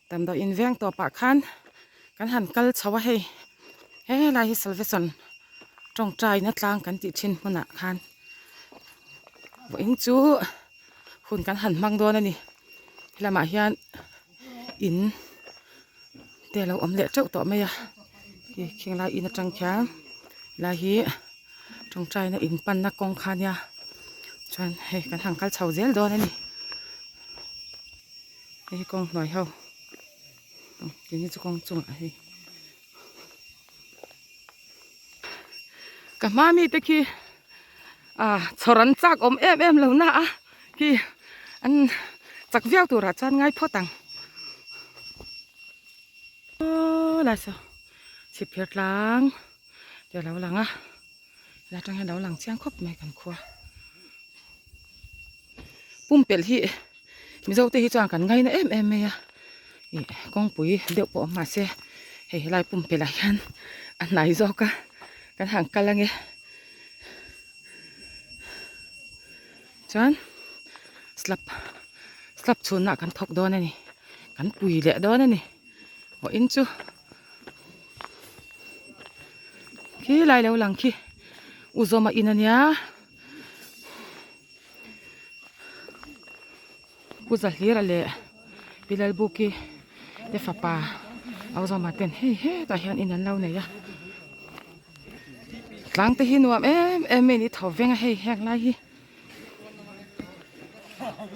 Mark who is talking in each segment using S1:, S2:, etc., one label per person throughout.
S1: Damdawi in veng tawpah khan kan han kal chho a hei helai hi salvation tawngtaina tlang kan tih thin hmunah khan vawiin chu hun kan han hmang dawn a ni helamah hian in te a lo awm leh teuh tawh mai a khi khing lai in atang khian helai hi tawngtaina in panna kawng kha ania chuan hei kan han kal chho zel dawn a ni. Hei hi kawng hnuai ho tih hi chu kawng chungah hei ka hma mi te khi ah chhawr an chak awm em em lo na a khi an chak viau turah chuan ngai phawt ang aw lai saw chhip phir tlang te a lo lang a helai atang hian a lo lang chiang khawp mai kan khua pumpelh hi Mizo te hi chuan kan ngaina em em mai a ih kawngpui deuh pawh awm mahse hei helai pumpelh ah hian a hnai zawk a kan han kal ange chuan slab slab chhunna ah kan thawk dawn a ni kan pui leh dawn a ni vawiin chu khilai lo lang khi u zawma in ania. Pu Zahlira leh Pi Lalbuki te fapa Auzawma ten hei hetah hian in an lo nei a tlang te hi nuam em em mai a ni tho veng a hei heng lai hi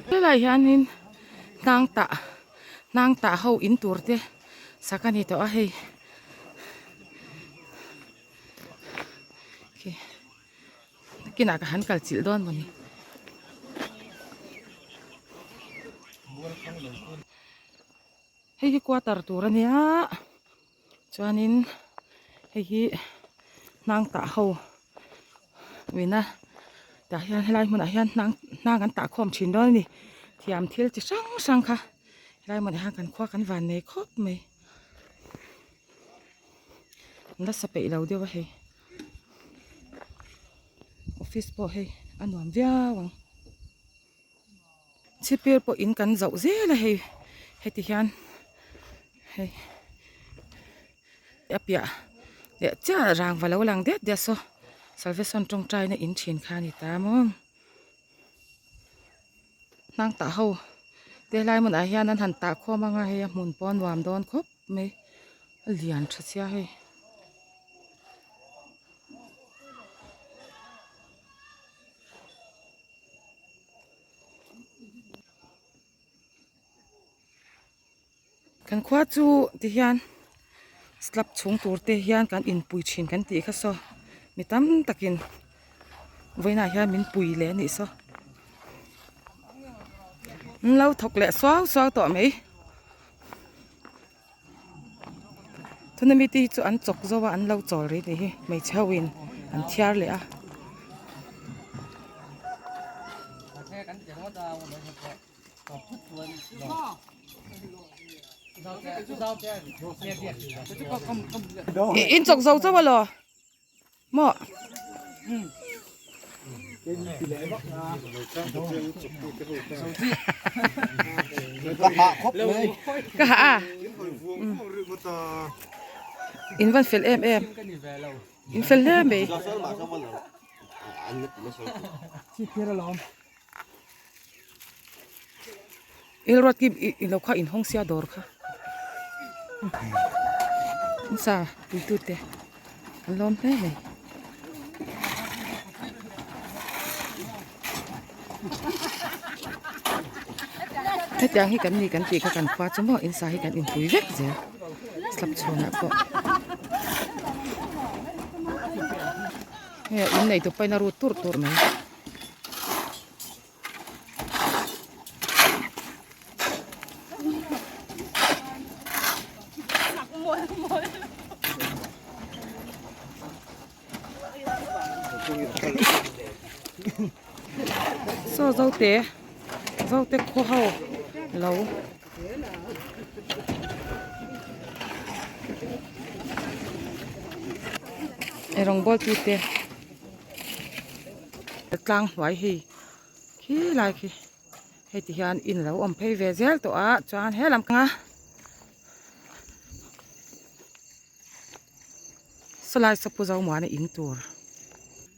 S1: helaiah hianin hnang tah hnang tah ho in tur te sak a ni tawh a hei. Nakinah ka han kal chilh dawn mawni. Hei hi quarter tur a nia chuanin hei hi hnang tah ho awina tah hian helai hmunah hian hnang hnang an tah khawm thin dawn a ni thiam thil chi hrang hrang kha helai hmunah hian kan khua kan van nei khawp mai an la sa peih lo deuh a hei. Office pawh hei a nuam viau ang chhipir pawh in kan zauh zel a hei heti hian hei a piah leh chiah rangva lo lang det det saw salvation tawngtai na in thin kha a ni ta maw hnang tah ho te helai hmunah hian an han tah khawm ang a hei a hmun pawh a nuam dawn khawp mai. A lian tha sia hei. Kan khua chu ti hian slab chhung tur te hian kan inpui thin kan tih kha saw mi tam takin vawiinah hian min pui leh a nih saw an lo thawk leh suau suau tawh mai. Tuna mite hi chu an chawk zo a an lo chawl rih tih hi hmeichhe ho in an thiar leh a. In chawk zo chauh a law. Maw? Ka hah a. In van fel em em. In fel hle mai. Ilruat ki i lo kha inhawng sia dawr kha sa puitu te an lawm hle mai hetiang hi kan ni kan tih kha kan khua chu maw in sa hi kan inpui vek zel slab chhunah pawh hei in nei tu pawhin a rut tur tur mai. Saw zote zote khaw ho lo eirawng bawl tute. Tlang hnuai hei khilai khi hei ti hian in lo awm phei ve zel tawh a chuan he lam kanga. Sawlai saw Pu Zomuana in tur.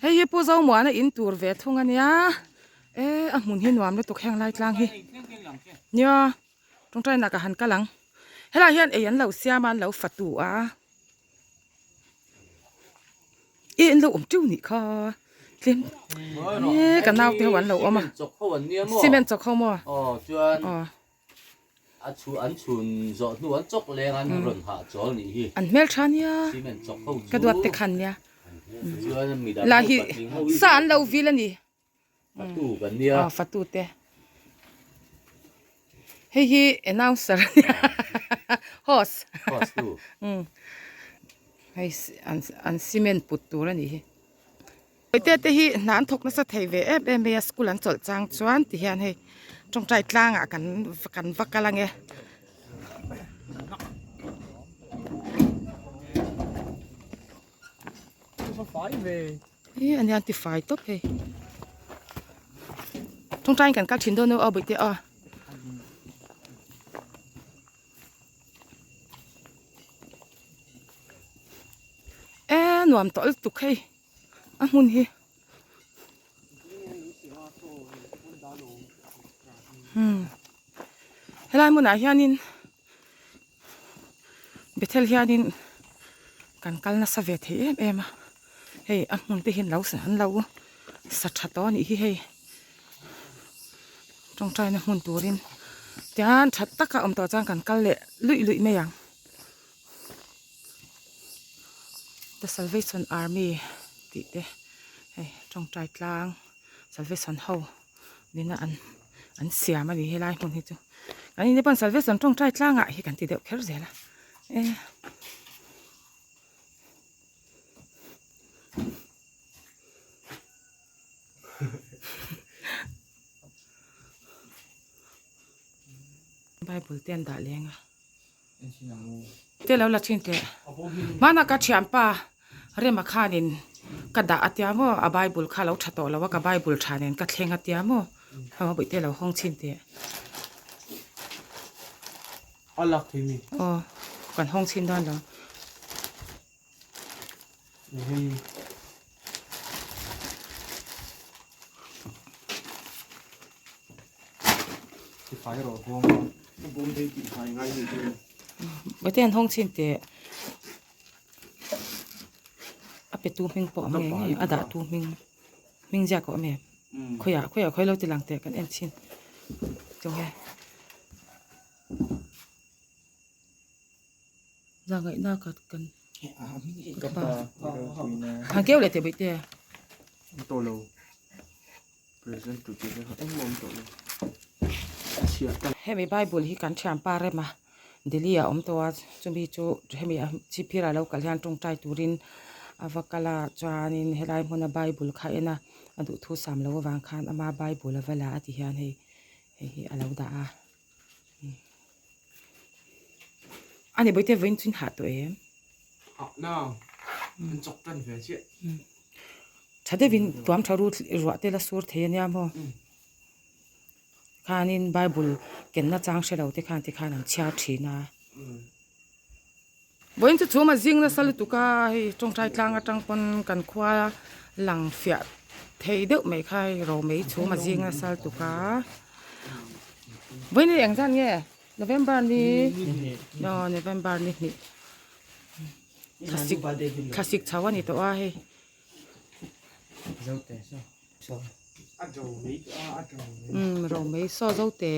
S1: Hei hi Pu Zomuana in tur ve thung a nia. E a hmun hi nuam lutuk heng lai tlang hi. Nia tawngtai nak ah han kal ang. Helai hian ei an lo siam a an lo fatu a. E an lo awm teuh nih kha tlem e ka nau te ho an lo awm a. Cement chawk ho maw? Aw.
S2: A chhu an chhun zawh hnu an chawk leng an rawn hah chawl nih hi.
S1: An hmel tha nia.
S2: Cement chawk ho chu.
S1: Ka duat te khan nia.
S2: Chuan midang
S1: Lah hi sa an lo vil a ni.
S2: Fatu kan nia.
S1: Aw fatu te. Hei hi announcer a nia. Host.
S2: Host tu.
S1: Hei an cement put tur a nih hi. Hawite te hi hna an thawk nasa thei ve em em mai a school an chawlh chang chuan ti hian hei tawngtai tlangah kan kan va kal ange. Ih ania an ti fai tawp hei tawngtaiin kan kal thin dawn aw bawihte aw. E nuam tawh lutuk hei a hmun hi umm helai hmunah hianin Bethel hianin kan kal nasa ve thei em em a hei a hmun te hi an lo an lo sa tha tawh a nih hi hei tawngtaina hmun turin tian tha taka awm tawh chuan kan kal leh luih luih mai ang. The Salvation Army tih te hei tawngtai tlang Salvation ho nena an an siam a ni helai hmun hi chu kan in te pawn Salvation tawngtai tlangah hi kan ti deuh kher zel a e. Bible te an dah leng a. Te lo la thin teh. Hmana ka thianpa Rema khanin ka dah a tia maw a bible kha a lo tha tawh lo a ka bible tha nen ka thleng a tia maw heng a bawihte lo hawng chhin teh.
S3: A lak thei mi.
S1: Aw kan hawng chhin dawn lo. Bawihte an hawng chhin teh a pe tu hming pawh a awm ngei ngei a dah tu hming hming ziak a awm em khawiah khawiah khawi lo ti lang teh kan en chhin tunge. Zahngaihna ka kan ka pa han keu leh teh bawihte
S3: tawh lo present tu tih kha engmah awm tawh lo a chhiar ta
S1: hemi bible hi kan thian pa rem a Delhi ah a awm tawh a chumi chu hemi chhipphir ah lo kal hian tawngtai turin a va kal a chuanin helai hmuna bible kha a en a a duhthu sam loh avang khan ama bible a va la a ti hian hei hei hi a lo dah a. A ni bawihte vawiin chu in hah tawh em?
S3: Hah na, an chawk tan ve chiah.
S1: Tha deuhin tuam tha ru ruah te la sur thei ania maw? Khanin Bible kenna chang hre lo te khan tikhan an chhiar thin a. Vawiin chu chhum a zing nasa lutuk a, hei tawngtai tlang atang pawn kan khua lang fiah thei deuh mai kha hei romei chhum a zing nasa lutuk a. Vawiin hi eng zan nge? November ni aw November ni hnih thlasik thlasik chho a ni tawh a hei. Umm romei saw zo te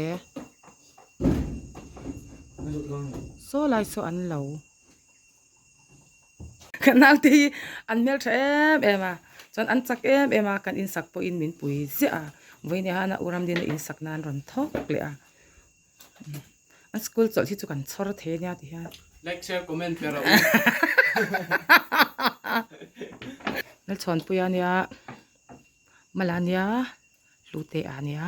S1: saw lai saw an lo ka naute hi an hmeltha em em a chuan an chak em em a kan insak pawhin min pui ziah a vawiin ah hian a u ramdina insak nan rawn thawk leh a an school chawlh hi chu kan chhawr thei ania ti hian.
S3: Like share comment pe rawh u.
S1: Lalchhawnpuia ania. Mala nia Hlute a nia.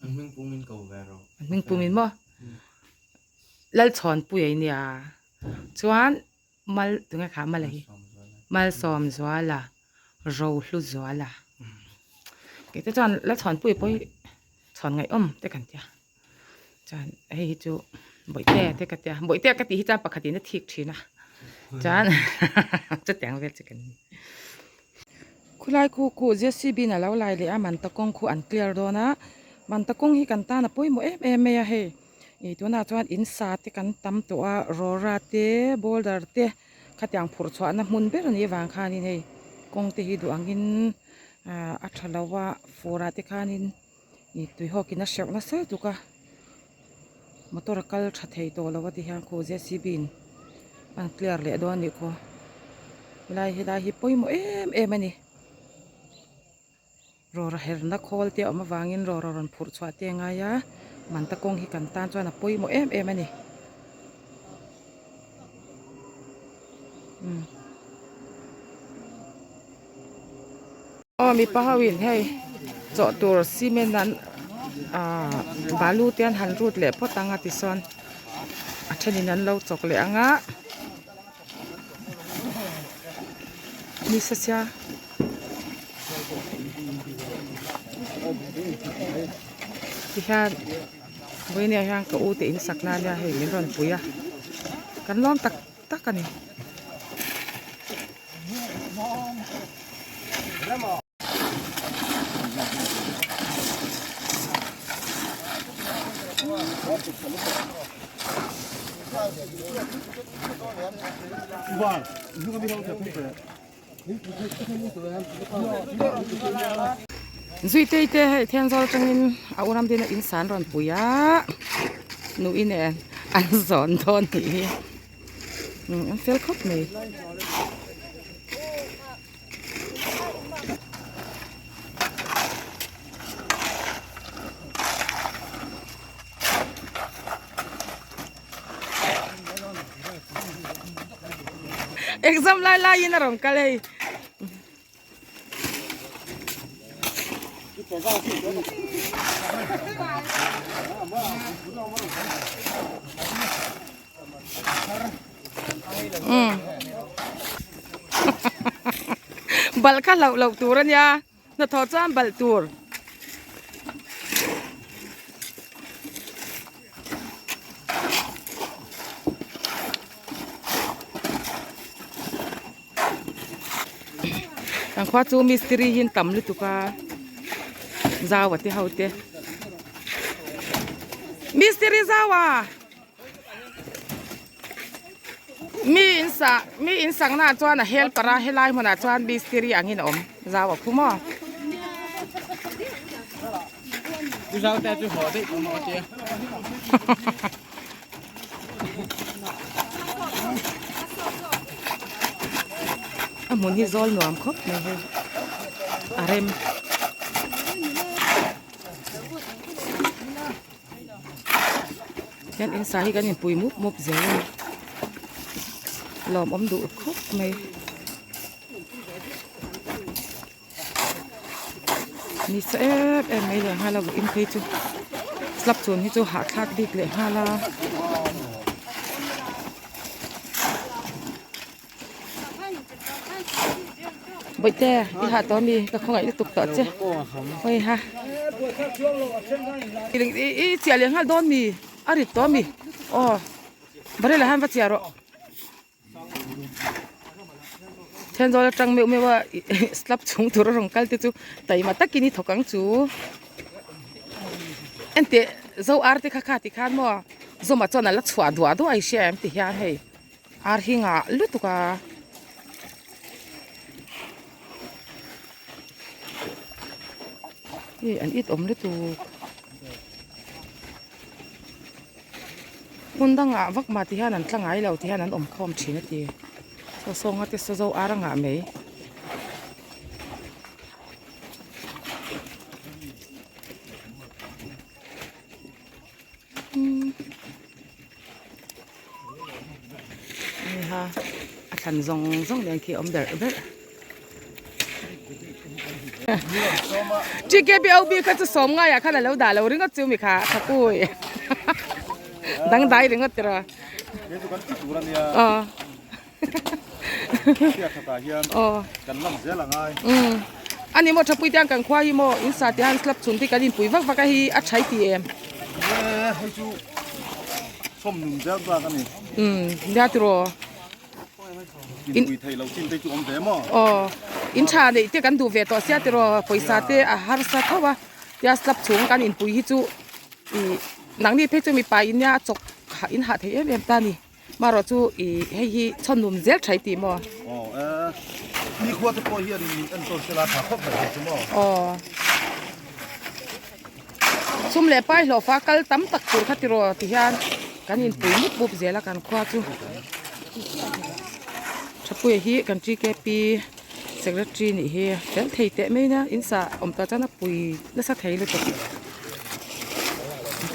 S3: An hming pungin ko ve rawh.
S1: An hming pungin maw? Lalchhawnpuia i nia. Chuan Mal tunge kha Mala hi? Malsawmzuala, Rohluzuala. Kei te chuan Lalchhawnpuia pawh hi chhawn ngaihawm te kan tia. Chuan hei hi chu Bawihtea te ka tia. Bawihtea ka tih hi chuan pakhatin a thik thin a. Chuan chutiang vel chu kan ni. Khulai khu khu JCB in a lo lai leh a Manta kawng khu an clear dawn a, Manta kawng hi kan tan a pawimawh em em mai a hei. Ih tunah chuan in sa te kan tam tawh a rawra te boulder te khatiang phurh chhuahna hmun ber a nih avang khanin hei kawng te hi duh angin ah a tha lo a fur ah te khanin ih tui hawkin a hreuh nasa tuk a motor a kal tha thei tawh lo a ti hian khu JCB in an clear leh dawn a nih khaw helai helai hi pawimawh em em a ni. Rawra herna khawl te a awm avangin rawra rawn phurh chhuah te a ngai a, Manta kawng hi kan tan chuan a pawimawh em em a ni. Umm. Aw mipa ho in hei chawh tur cement an ahh balu te an han rut leh phawt ang a tisawn a thenin an lo chawk leh ang a ni sa sia. Tihian vawinia hian ka u te in sak na ania hei min rawn pui a kan lawm tak tak a ni. Zuitei te hei Thenzawl atangin a u Ramdina in san rawn pui a nuih nen an zawn dawn tih hi an fel khawp mai. Exam lai lai in a rawn kal hei. Um bal kha hlauh loh tur a nia hnathawh chuan balh tur. Kan khua chu mistiri hi an tam lutuk a zau a te ho te mistiri zau a mi in sah mi in sak naah chuan a helper a helai hmunah chuan mistiri angin a awm zau a khu maw. A hmun hi zawl nuam khawp mai hei a rem. Hian in sa hi kan inpui mup mup zel a ni lawmawm duh khawp mai. Ni sa em em mai leh nghal a vawiin phei chu slab chhun hi chu hahthlak bik leh nghal a. Bawihte i hah tawh ami ka khawngaih lutuk tawh che hawi ha i chiah leh nghal dawn mi a rit tawh ami aw barrel ah hian va chiah rawh. Thenzawl atang meuh meuh a slab chhung tur a rawn kal te chu taima takin i thawk ang chu enteh zo ar te kha kha ti khan maw zawmah chuan a la chhuah duah duah i hria em ti hian hei ar hi ngah lutuk a. Hei an it awm lutuk. Hmun dangah vak mah ti hian an tla ngai lo ti hian an awm khawm thin a ti. Saw sawnga te saw zo ar a ngah mai. Heiha a thlan zawng zawng nen khi a awm berh berh. TKBOB kha chu sawm ngaiah khan a lo dah lo ringawt chu mi kha a thakui dangdai ringawt tiraw. Aw. Umm ani maw thapui te ang kan khua hi maw in sa te hian slab chhun te kan inpui vak vak a hi a tha i ti em? Umm nia tiraw. In
S4: Inpui thei lo chin te chu awm ve maw?
S1: Aw, in tha neih te kan duh ve tawh sia tiraw pawisa te a harsa tho a, tia slab chhung kan inpui hi chu ih nangni phei chu mipa in nia a chawk hah in hah thei em em ta a ni. Marawh chu ih hei hi chhawnum zel tha i tih maw?
S4: Aw e, nikhua te pawh hian min enkawl sela tha khawp mai thei chu maw?
S1: Aw. Sum leh pai hlawhfa kal tam tak tur kha tiraw ti hian kan inpui mup mup zel a kan khua chu. Thapuia hi kan TKP secretary nih hi fel thei teh mai nia in sa awm tawh chuan a pui nasa thei lutuk.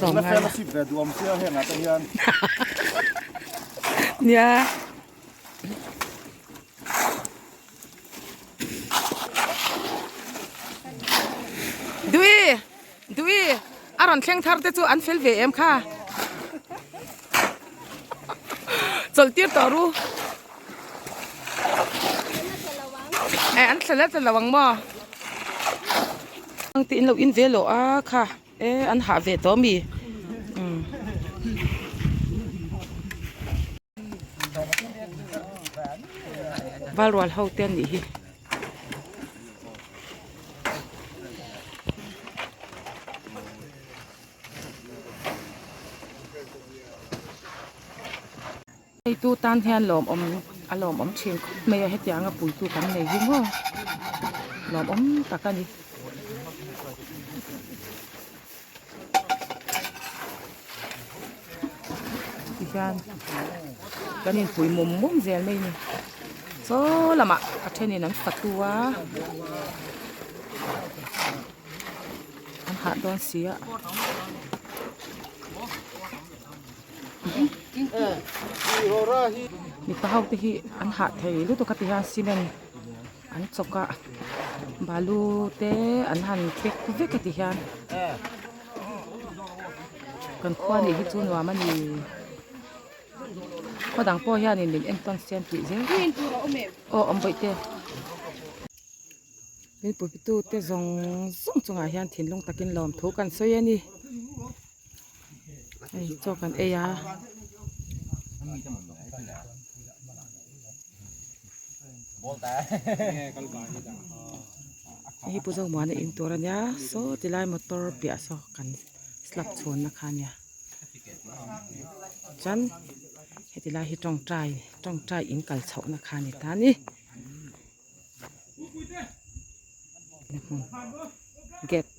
S4: Tuna fellowship ve duh awm sia hengah te hian.
S1: Nia. Dui! Dui! A rawn thleng thar te chu an fel ve em kha? Chawlh tir tawh ru. E an thla let lo ang maw? Ang te in lo in ve lo a kha e an hah ve tawh mi. Um. Valrual ho te an nih hi. Heitu tan hian lawmawm a lawmawm thin khawp mai a hetianga puitu kan nei hi maw lawmawm tak a ni. Tihian kan inpui mum mum zel mai a ni saw lamah a thenin an fatu a an hah dawn si a. Mipa ho te hi an hah thei lutuk a tihian cement an chawk a balu te an han pack vek a ti hian kan khua nih hi chu nuam a ni khaw dang pawh hianin min entawn siam tih zel aw awm bawih te min puitu te zawng zawng chungah hian thinlung takin lawmthu kan sawi a ni. Hei chaw kan ei a. Hei hi Pu Zomuana in tur a nia saw ti lai motor piah saw kan slab chhun na kha a nia chuan heti lai hi tawngtai tawngtai in kal chhoh na kha a ni ta a ni. Gate.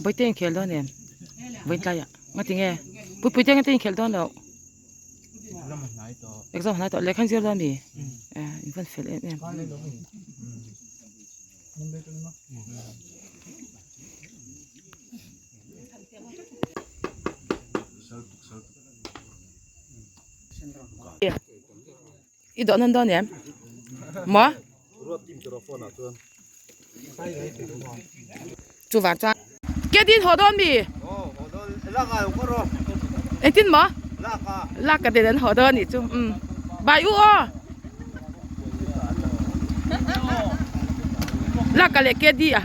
S1: Vawi te inkhel dawn em vawi tlaiah nga tinge puipui te nga te inkhel dawn loh exam hnai tawh lehkha an zir dawn ami in van fel em em. I dawh nan dawn em? Maw? Chuvang chuan ke din haw dawn mi? Engtin maw? Lak ka den an haw dawn anih chu. Umm. Bai u aw. Lak ka leh ke di a.